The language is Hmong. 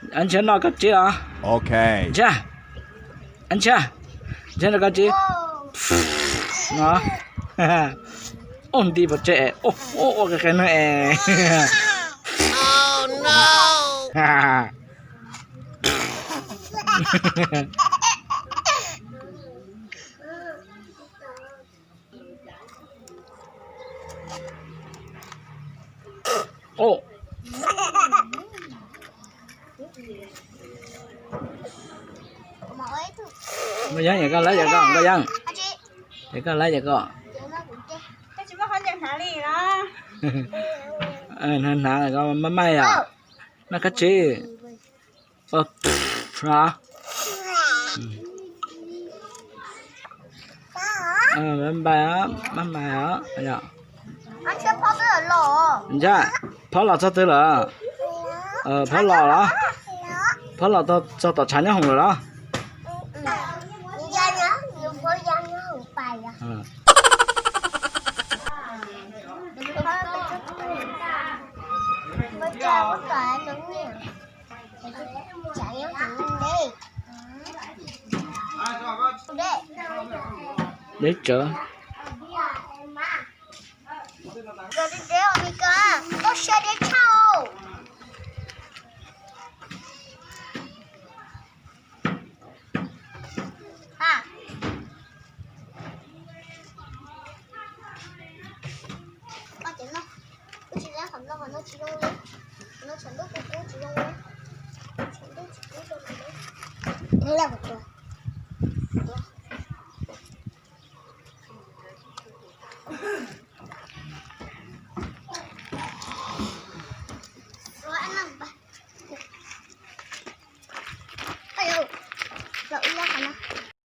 Ntshiab noj kab tsib los? Ntshiab, ntshiab noj kab tsib no. Ua nti pov tseg, ua qe qe no es. Nkauj Yeeb, koj lawv ces koj, Nkauj Yeeb, ces koj lawv ces koj. Hnav hnav, maj maj yom. Noj kab tsib. Maj maj os. Ntshiab, phob los txog twg lawm? Phob los los? Phob los txog tom tshav nyob hoom lawm los? Deb tsawv.